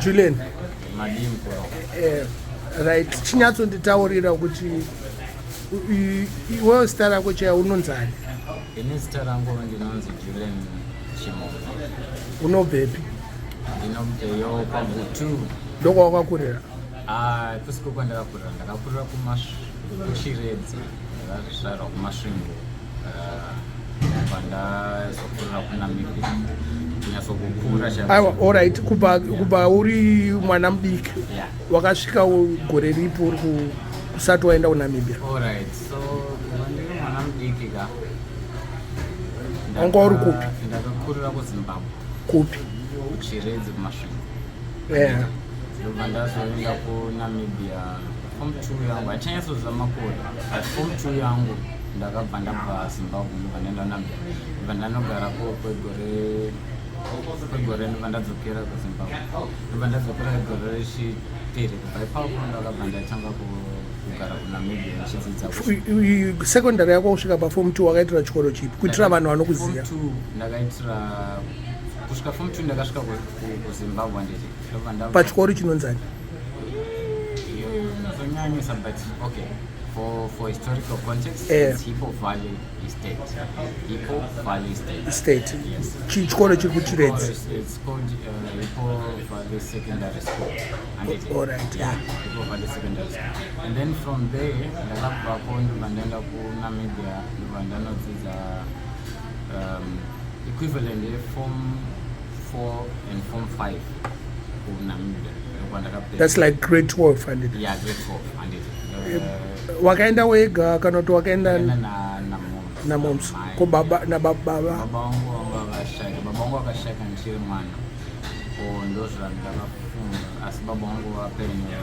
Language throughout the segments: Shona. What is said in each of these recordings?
Julian. Madii mukuru? Right, chinyatsonditaurira kuti iwewe zita rako chaya unonzani? Ini zita rangu ndinonzi Julian Chimombe. Unobvepi? Ndinobveyo kwaGutu. Ndokwawakakurira? Ah, kusiko kwandakakurira. Ndakakurira kuChiredzi, ndakazvarwa kuMasvingo. Ndabva ndazokurira kuNamibia, kunyatsokukura chaiko. Aiwa, alright, kubva uri mwana mudiki, wakasvika gore ripi uri kusati waenda kuNamibia? Alright, so kubva ndiri mwana mudiki ka, Wanga uri kupi? Ndakakurira kuZimbabwe. Kupi? KuChiredzi, kuMasvingo. Ndobva ndazoenda kuNamibia form 2 yangu, hatichanyatsoziva makore, but form 2 yangu ndakabva ndabva Zimbabwe, ndobva ndaenda Namibia, ndobva ndanogarako kwegore, ndobva ndadzokera kuZimbabwe, ndobva ndadzokera gore rechipiri. Kubva ipapo ndakabva ndatanga kugara kuNamibia ndichidzidza. Secondary yako kusvika paform 2 wakaitira chikoro chipi, kuitira vanhu vanokuziva? Form 2 ndakaitira, kusvika form 2 ndakasvika kuZimbabwe, nditi ndobva ndabva. Pachikoro chinonzani? Iyoyo inozonyanyisa, but okay, for historical context, it's Hippo Valley Estate, Hippo Valley Estate. State. Yes. Chikoro chiri kuChiredzi? It's called Hippo Valley Secondary School. And Alright. Yeah, Hippo Valley Secondary School, and then from there ndakabvako, ndobva ndaenda kuNamibia, ndobva ndanodzidza equivalent yeform 4 and form 5 kuNamibia, ndokwandakapedza. That's like grade 12, handiti? Yeah, grade 12, handiti. Wakaenda wega kana kuti wakaenda Ndakaenda namoms. Namoms? Mai. Ko baba nababa? Baba vangu vanga vashayika. Baba vangu vakashayika ndichiri mwana, ko ndozvandakafunga, asi baba vangu vapenyu.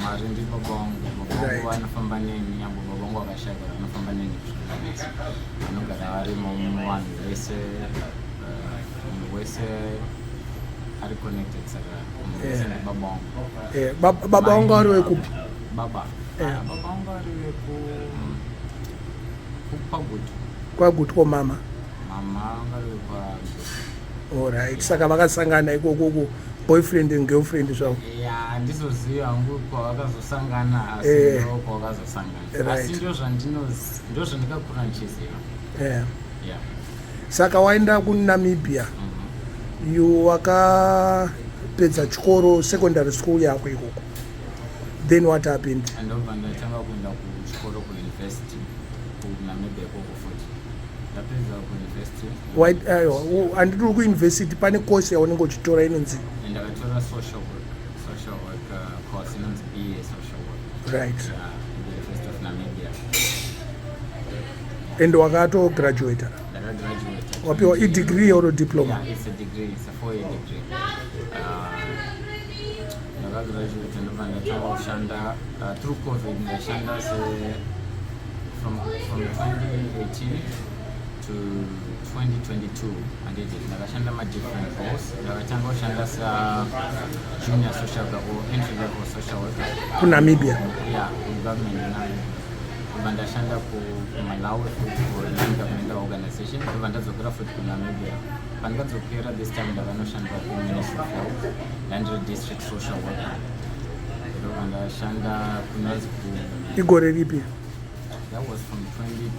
Mwari ndi baba vangu. Baba vangu vanofamba neni, nyangwe baba vangu vakashayika, vanofamba neni kusvika nhasi. Vanogara varimo muvanhu vese, munhu wese ari connected, saka munhu wese ndi baba vangu. Baba vangu vari wekupi? Baba? Ah, baba vangu vari veku kuPagutu. KwaGutu. Ko mama? Mama vari vekwaGutu. Alright, saka vakasangana ikokoko, boyfriend and girlfriend zvavo? Ya, handizozivi hangu kwavakazosangana, asi ndo kwavakazosangana. Asi ndo zvandikakura ndichiziva. Yeah. Saka waenda kuNamibia, you wakapedza chikoro, secondary school yako ikoko, then what happened? Ndobva ndatanga kuenda kuchikoro, kuuniversity kuNamibia ikoko futi. Ndapedza kuuniversity, Aiwa, handiti uri kuuniversity, pane course yaunenge uchitora inonzi? Ndakatora social work, social work course inonzi BA social work. Yeah, the University of Namibia. And wakatograduata? Ndakagraduate. Wapiwa i-degree or diploma? Yeah, it's a degree. It's a 4-year degree. Ndakagraduate, ndobva ndatanga kushanda through COVID. Ndashanda se from 2018 to 2022, handiti. Ndakashanda ma-different roles. Ndakatanga kushanda sa junior social worker or entry level social worker. KuNamibia? Yeah, kugovernment yeNamibia. Ndobva ndashanda kuMalawi futi for non-governmental organization. Ndobva ndadzokera futi kuNamibia. Pandakadzokera this time, ndakanoshanda kuMinistry of Health, ndandiri district social worker. Ndobva ndashanda kunonzi ku Igore ripi? That was from 20,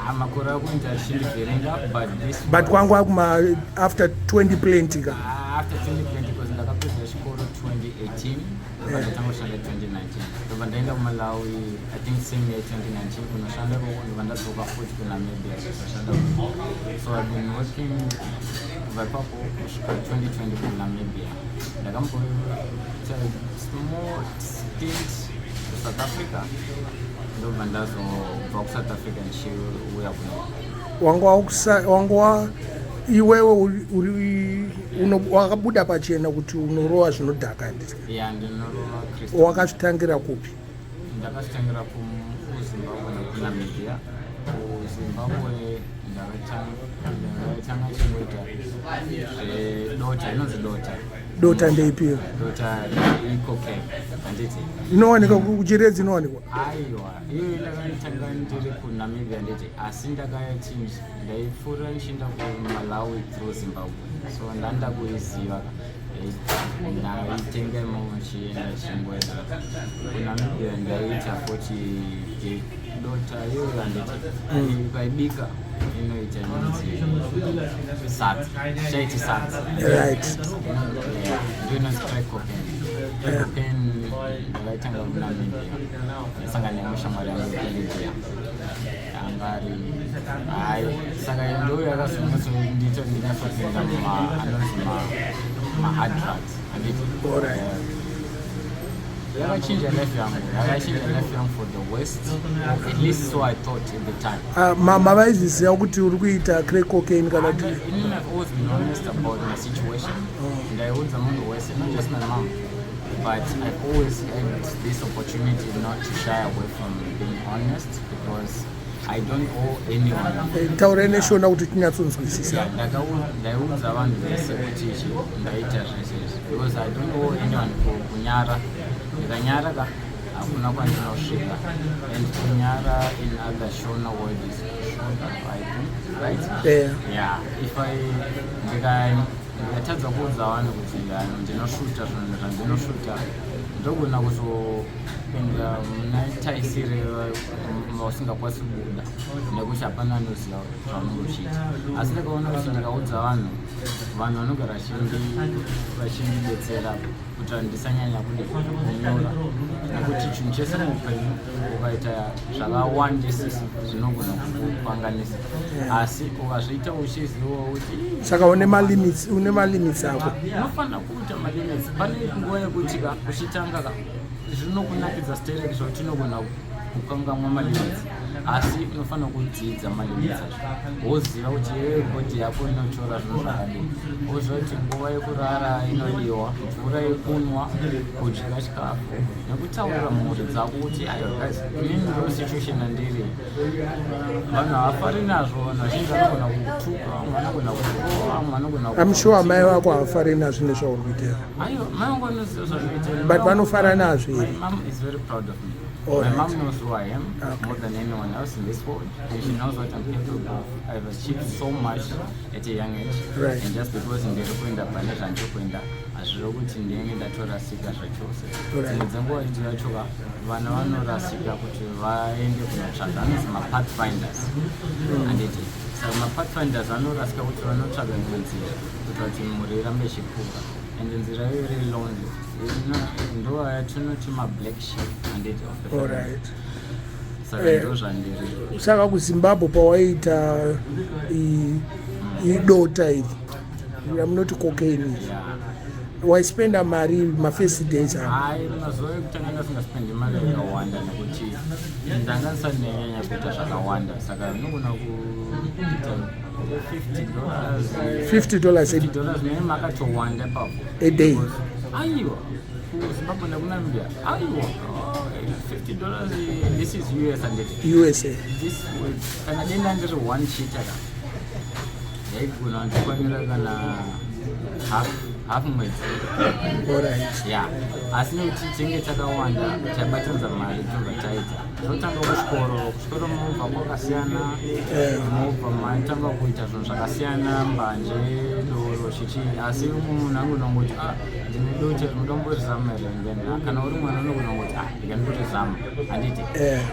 20, makore akuita achindivhiringa, but this But kwangu akuma after 20 plenty ka? Ah, after 2020, because ndakapedza chikoro 2018, ndobva ndatanga kushanda 2019. Ndobva ndaenda kuMalawi, I think same year 2019, kunoshanda ikoko. Ndobva ndadzoka futi kuNamibia kuzoshanda. So I've been working kubva ipapo kusvika 2020 kuNamibia. Ndakamboita small stint kuSouth Africa, ndobva ndazobva kuSouth Africa ndichiuya kuno. Wanga wa iwewe wakabuda pachena kuti unorova zvinodhaka, handiti? Ya, ndinorova crystal. Wakazvitangira kupi? Ndakazvitangira kuZimbabwe nekuNamibia. KuZimbabwe ndakatanga chingoita zvedota, inonzi dota. Dota ndeipiyo? Dota icocaine, handiti? Inowanikwa kuChiredzi? Inowanikwa? Aiwa, iyoyo ndakatanga ndiri kuNamibia, nditi, asi ndakati ndaipfuura ndichienda kuMalawi through Zimbabwe. So ndanda kuiziva, ndaitenga imomo, chienda chingoenda kuNamibia. Ndaiita futi dota iyoyo, handiti? Ukaibika inoita inonzi sadza, tichaiti sadza. Yeah, ndo inonzi crack cocaine. Crack cocaine ndakaitanga kuNamibia, ndasangana nemushamwari yangu kuLibya, anga ari hai. Saka ndo yakazonyatsondiita ndinyatsopinda anonzi mahard drugs, handiti? Yakachinja life yangu, yakachinja life yangu for the worst, or at least so I thought at the time. Ah, mama vaizviziva kuti uri kuita crack cocaine kana kuti? Inini I've always been honest about my situation. Ndaiudza munhu wese, not just my mom, but I've always had this opportunity not to shy away from being honest because I don't owe anyone. Taurai neShona kuti tinyatsonzwisisa. Yeah, ndaiudza vanhu vese kuti ichi ndaita zvese izvi because I don't owe anyone. Kunyara, ndikanyara ka, hakuna kwandinosvika. And kunyara in other Shona word is Shona, I think, right? Yeah. Yeah, if I ndikatadza kuudza vanhu kuti ndinosvuta zvinhu zvandinosvuta, ndogona kuzopinda muna taisire usingakwanisi kubuda nekuti hapana anoziva zvaunenge uchiita. Asi ndikaona kuti ndikaudza vanhu, vanhu vanogara vachindibetsera kuti ndisanyanya kude kunyora, nekuti chinhu chese muupenyu ukaita zvakawandisisa zvinogona kukukanganisa, asi ukazviita uchizivawo kuti Saka une malimits, une malimits ako. Unofanira kuita malimits. Pane nguva yekuti ka uchitanga ka, zvinokunakidza stereki zvakuti inogona kukangamwa malimits, asi unofanira kudzidza malimits acho, woziva kuti iwewe body yako inotora zvinhu zvakadii, woziva kuti nguva yekurara inodiwa, mvura yekunwa, kudya chikafu, nekutaurira mhuri dzako kuti, "Aiwa guys, inini ndo situation yandiri." Vanhu havafari nazvo, vanhu vazhinji vanogona kukutuka, vamwe vanogona kukurova, vamwe vanogona I'm sure amai vako havafari nazvo nezvauri kuita. Aiwa, mai vangu vanoziva zvazvinoita. But vanofara nazvo My here? mom is very proud of me. All My right. mom knows who I am more than anyone else in this world, and she knows what I'm capable of. I've achieved so much at a young age. And just because ndiri kuenda pane zvandiri kuenda, hazviro kuti ndinenge ndatorasika zvachose. Dzimwe dzenguva dzacho ka, vana vanorasika kuti vaende kunotsvaga anonzi mapathfinders, handiti? Saka mapathfinders anorasika kuti vanotsvaga imwe nzira kuita kuti mhuri irambe ichikura, and nzira iyo iri lonely. Ndo yatinoti mablack sheep, handiti, of the family. Saka ndo zvandiri. Saka kuZimbabwe pawaita idota iri ramunoti cocaine iri, waispenda mari mafirst days ako? Hai, mazuva ekutanga ndasingaspendi mari yakawanda nekuti ndanga ndisati ndanyanya kuita zvakawanda, saka ndinogona kuita $50. $50 $50 mene makatowanda ipapo. A day? Aiwa, kuZimbabwe nekuNamibia, aiwa. Oh, $50, this is US, handiti? USA. This kana denda ndiri one chita ka, yaigona ndikwanira kana half mwedzi. Ya, asi nekuti tinge takawanda, taibatanidza mari, tobva taita. Zvotanga kuchikoro, kuchikoro mobva kwakasiyana, mobva maitanga kuita zvinhu zvakasiyana, mbanje, doro, chichi. Asi umwe munhu anogona kungoti, "Ah, ndine dota, rinoda kumborizama here?" And then, ah, kana uri mwana unogona kungoti, "Ah, ndikandikurizama," handiti?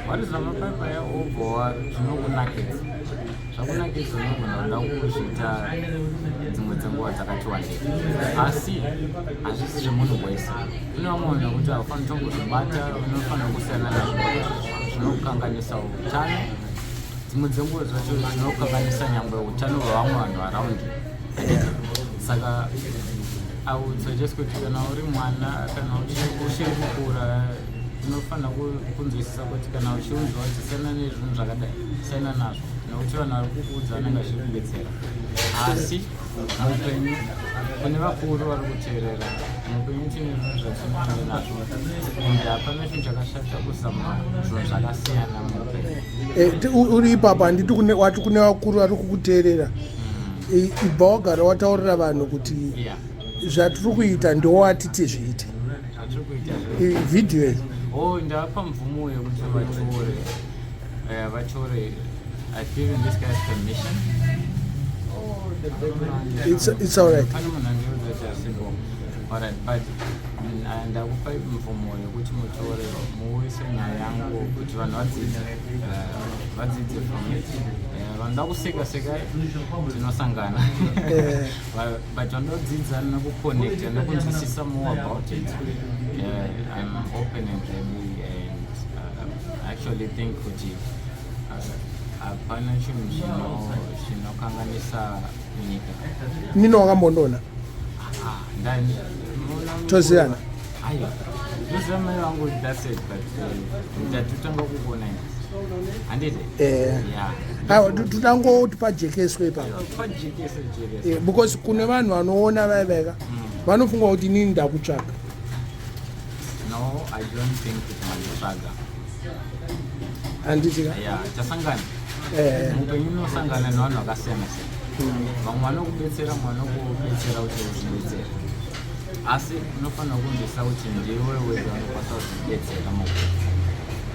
Warizama paipaya, wobva zvinokunakidza, zvakunakidza, unogona kuda kuzviita dzimwe dzenguva dzakati wandei. Asi hazvisi zvemunhu wese. Kune vamwe vanhu vekuti haufaniri tombozvibata, unofanira kusiyana nazvo nekuti zvinokanganisa utano. Dzimwe dzenguva dzacho zvinokanganisa nyangwe utano hwevamwe vanhu around. Saka I would suggest kuti kana uri mwana, kana uchiri kukura, unofanira kunzwisisa kuti kana uchiunzwa kuti siyana nezvinhu zvakadai, siyana nazvo, nekuti vanhu vari kukuudza vanenge vachikubetsera. Asi muupenyu kune vakuru vari kuteerera, muupenyu tine zvinhu zvatinoenda nazvo, ende hapana chinhu chakashata kuzama zvinhu zvakasiyana muupenyu. Uri ipapo, handiti? Wati kune vakuru vari kukuteerera. Ibva wagara wataurira vanhu kuti zvatiri kuita ndowati tizviite. Zvatiri kuita Vhidhiyo iyi. Oh, ndavapa mvumo yekuti vatore, vatore. I've given these guys permission. Oh, the background. It's all right. Pane munhu andiudza kuti asipo. Alright, but ndakupa mvumo yekuti mutore, muise nyaya yangu kuti vanhu vadzidze, vadzidze from it. Vanoda kuseka sekai, tinosangana. But vanodzidza nekuconnecta nekunzwisisa more about it, yeah, I'm open and ready and I actually think kuti hapana chinhu chinokanganisa munyika. Nino wakambondona? Ah, Toziyana? Aiwa, ndoziva mai vangu, that's it, but ndatotanga kukuona ini, handiti? Eh. Yeah. Aiwa, todangoti pajekeswe ipapo. Pajekese jekese. Because kune vanhu vanoona vaiveka vanofunga kuti inini ndakutsvaga. No, I don't think kuti manditsvaga. Handiti ka? Yeah, tasangana. Muupenyu unosangana nevanhu vakasiyana siyana. Vamwe vanokubetsera, mumwe vanokubetsera kuti uzvibetsere, asi unofanira kunzwisisa kuti ndiwe wega unokwanisa kuzvibetsera muupenyu.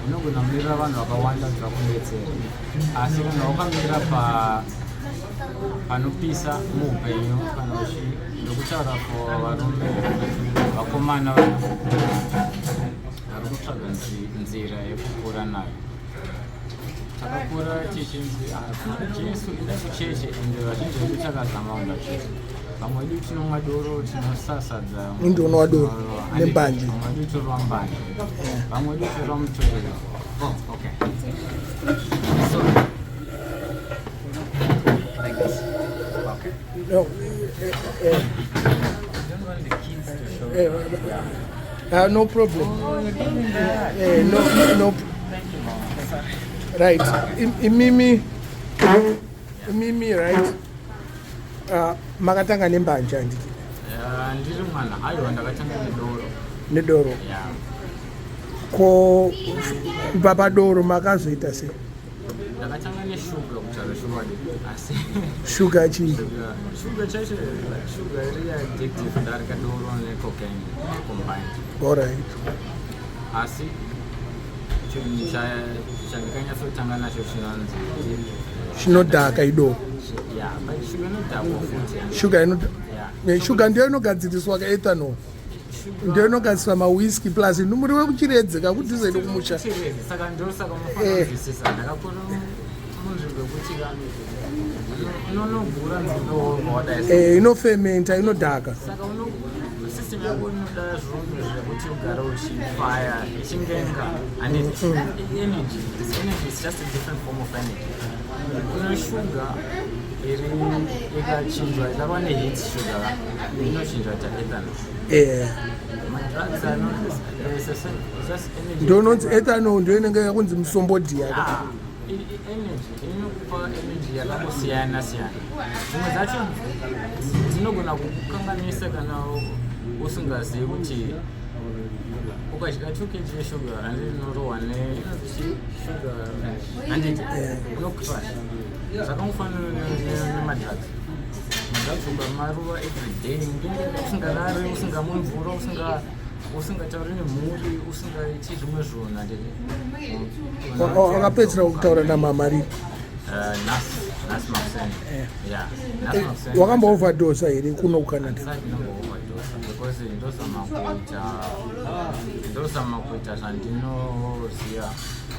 Unogona kumirira vanhu vakawanda kuti vakubetsere, asi kana wakamira pa panopisa muupenyu, kana uchi ndokutaura for varume, vakomana vari kutsvaga nzira yekukura nayo. Takakura tichinzi, "Ah, kuna Jesu, enda kucheche," ende vazhinji vedu takazama kuenda kucheche. Vamwe vedu tinomwa doro, tinosasadza. Ndinonwa doro nembanje. Vamwe vedu torova mbanje, vamwe vedu torova mutoriro. Oh, okay, so like this, okay. No, I don't want the kids to show. No problem. Oh, you're giving that. No. Thank you, Mom. Sorry. Right. Imimi, right, makatanga nembanje, handiti? Ndiri mwana, aiwa, ndakatanga nedoro. Nedoro? Yeah. Ko kubva padoro makazoita sei? Ndakatanga neshuga, kutaura chokwadi, asi Shuga chii? Shuga chacho, like sugar iri addictive kudarika doro necocaine combined. Allright. Asi chinhu chandikanyatsotanga nacho chinonzi Chinodhaka idoro. Yeah, but shuga inodhakwa futi. Shuga ino Yeah. Shuga ndiyo inogadziriswa kaethanol, ndiyo inogadziriswa mawhisky, plus muri wekuChiredzi kudhuze nekumusha. Chiredzi, saka ndosaka unofanira kunzwisisa ndakakura munzvimbo yekuti ka unonogura nzimbe wobva wadai. Inofementa, inodhaka. Saka system yako inoda zvinhu zvekuti ugare uchifaya ichingenga, and it's energy. This energy is just a different form of energy. Kune shuga iri ikachinjwa, ikarwa neheat, sugar inochinjwa ta ethanol. Madrugs are not, it's the same, it's just energy. Ndononzi ethanol ndio inenge yakunzi musombodhiya. Ah, energy inokupa energy yakangosiyana siyana. Dzimwe dzacho dzinogona kukukanganisa kana usingazivi kuti ukadya 2 kg yeshuga, handiti, inorohwa neinonzi sugar, handiti, unocrash. Zvakangofanana nemadrugs. Madrugs ukamarova everyday, ngenge usingarari, usingamwi mvura, usingatauri nemhuri, usingaiti zvimwe zvinhu, handiti? Wakapedzera kutaura namamariri? Nhasi makuseni, yeah, nhasi makuseni. Wakambooverdose here kuno kuCanada? Handisati ndambooverdose because ndozama kuita zvandinoziva,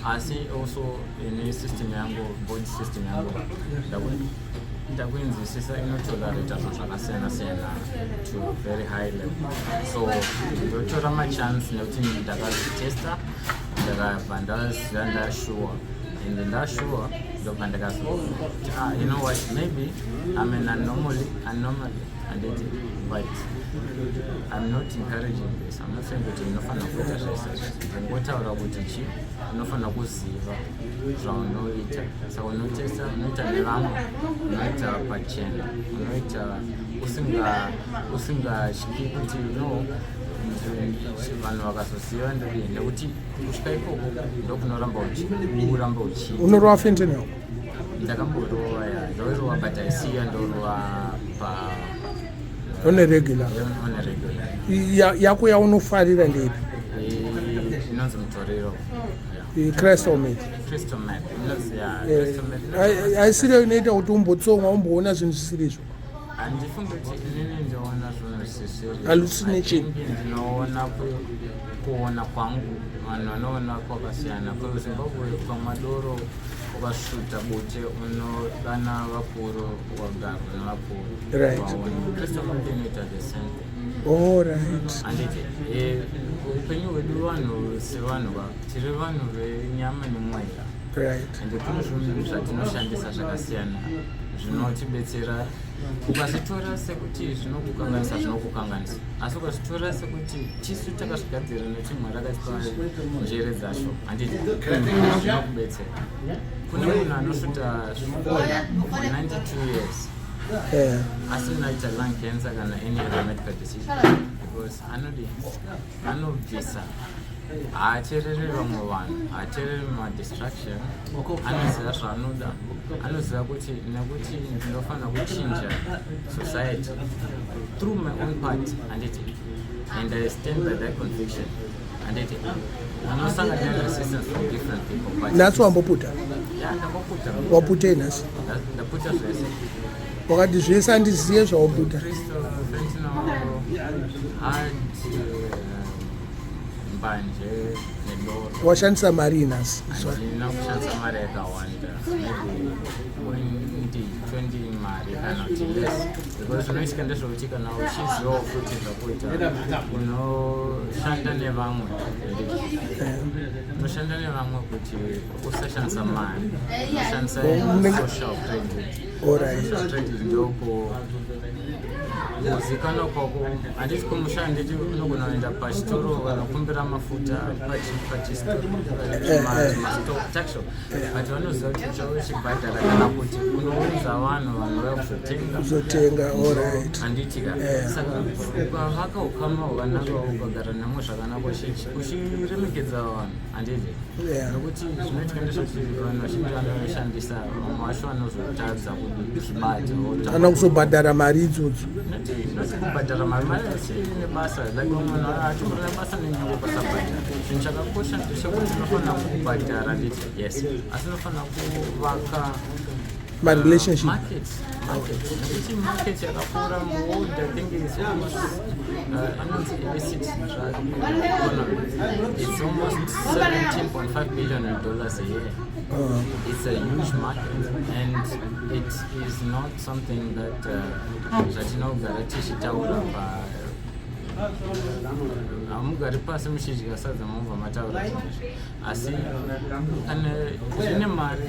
asi also ine system yangu, body system yangu ndakuinzwisisa, inotolerata zvinhu zvakasiyana siyana to very high level. So ndotora machance nekuti ndakazvitesta, ndakabva ndaziva ndasure, and ndasure ndobva ndakazo, ah, you know what, maybe I'm an anomaly, handiti, but I'm not encouraging this. I'm not saying kuti unofanira kuita zvese. Ndingotaura kuti chi unofanira kuziva zvaunoita. Saka unotesta, unoita nevamwe, unoita pachena, unoita usingatyi kuti no, vanhu vakazoziva ndodii, nekuti kusvika ikoko ndokunoramba uramba uchiita. Unorova fentanyl? Ndakamborova, ya, ndoirova, but aisiya, ndorova pa On a regular? On a regular. Yako yaunofarira ndeipi? Inonzi mutoriro, yeah. Crystal meth. Crystal meth. Yeah, crystal meth. Haisiriyo inoita kuti umbotsomwa, umboona zvinhu zvisiri izvo? Handifungi kuti inini ndinoona zvinhu zvisiri. Hallucination. I think ndinoona kuona kwangu, vanhu vanoona kwakasiyana. KuZimbabwe ukamwa doro, ukasvuta bute, unodana vakuru, ukagarwa nevakuru. Waona. Crystal meth inoita the same thing. All right. Handiti upenyu hwedu vanhu sevanhu tiri vanhu venyama nemweya. Ende kune zvinhu zvatinoshandisa zvakasiyana zvinotibetsera. Ukazvitora sekuti zvinokukanganisa, zvinokukanganisa, asi ukazvitora sekuti tisu takazvigadzira nekuti Mwari akatipa njere dzacho, handiti zvinokubetsera. Kune munhu anosvuta zvikora for 92 years asina ita lung cancer kana any other medical decision, because anodi anobvisa, haateereri vamwe vanhu, haateereri madistraction, anoziva zvaanoda, anoziva kuti nekuti ndinofanira kuchinja society through my own part, handiti? And I stand by that conviction, handiti? Unosangana neresistance from different people, but Nhasi wamboputa? Yeah, ndamboputa. Waputei nhasi? Ndaputa zvese. Wakati zvese handiziye zvawaputa. Crystal, fentanyl, hard, mbanje nedoro. Washandisa mari nhasi? Handina kushandisa mari yakawanda, maybe 20 20 mari kana kuti less, because zvinoitika ndezvekuti kana uchizivawo futi zvakuita, unoshanda nevamwe, unoshanda nevamwe kuti usashandisa mari, unoshandisa social credit. Social credit ndoko kuzikanwa kwako, handiti? Kumusha, handiti, unogona kuenda pachitoro vanokumbira mafuta pachitoro, tuckshop, but vanoziva kuti uchave uchibhadhara kana kuti unounza vanhu vanouya kuzotenga. Kuzotenga, alright. Handitika? Saka ukavaka ukama hwakanaka, ukagara namwe zvakanaka, uchiremekedza vanhu, handiti? Nokuti zvinoitika ndezvekuti vanhu vazhinji vanoshandisa, vamwe vacho vanozotadza kuzvibata. Kana kuzobhadhara mari idzodzo. Noti kubhadhara mari, mari asi nebasa, like munhu achimbori nebasa nenyaya pasabhadhara. Chinhu chakakosha ndechekuti unofanira kubhadhara, nditi yes, asi unofanira kuvaka marelationship. Market, market, nekuti market yakakura muworld, I think is almost anonzi illicit drug economy, it's almost $17.5 billion a year. It's a huge market and it is not something that zvatinogara tichitaura pa hamugari pasi muchidya sadza mobva mataura zvinezvi. Asi kana zvine mari,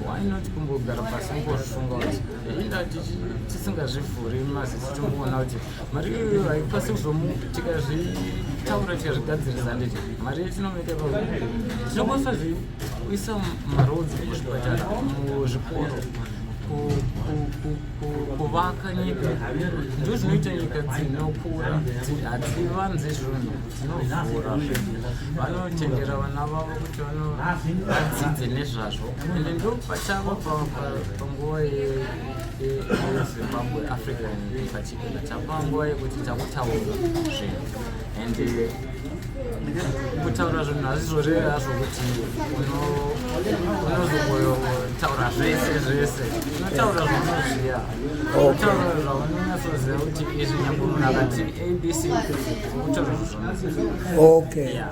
why not kumbogara pasi mungozvifunga kuti inda tisingazvivhuri maziso, timboona kuti mari iyoyo haikwanisi kuzomu tikazvitaura, tikazvigadzirisa, handiti mari yetinomeka ipapo tinokwanisa zviisa maroads, muzvipatara, muzvikoro, kuvaka nyika. Ndo zvinoita nyika dzinokura, hadzivanzi zvinhu, dzinovhura zvinhu, vanotendera vana vavo kuti vadzidze nezvazvo. Ende ndo pachava panguva yeZimbabwe, Africa in particular, tapa nguva yekuti takutaura zvinhu. And kutaura zvinhu hazvizoreve hazvo kuti unozongotaura zvese zvese. Unotaura zvaunoziva, unotaura zvaunonyatsoziva kuti izvi, nyangwe munhu akati ABC, kutaura zvo zvaunoziva. Okay. Yeah.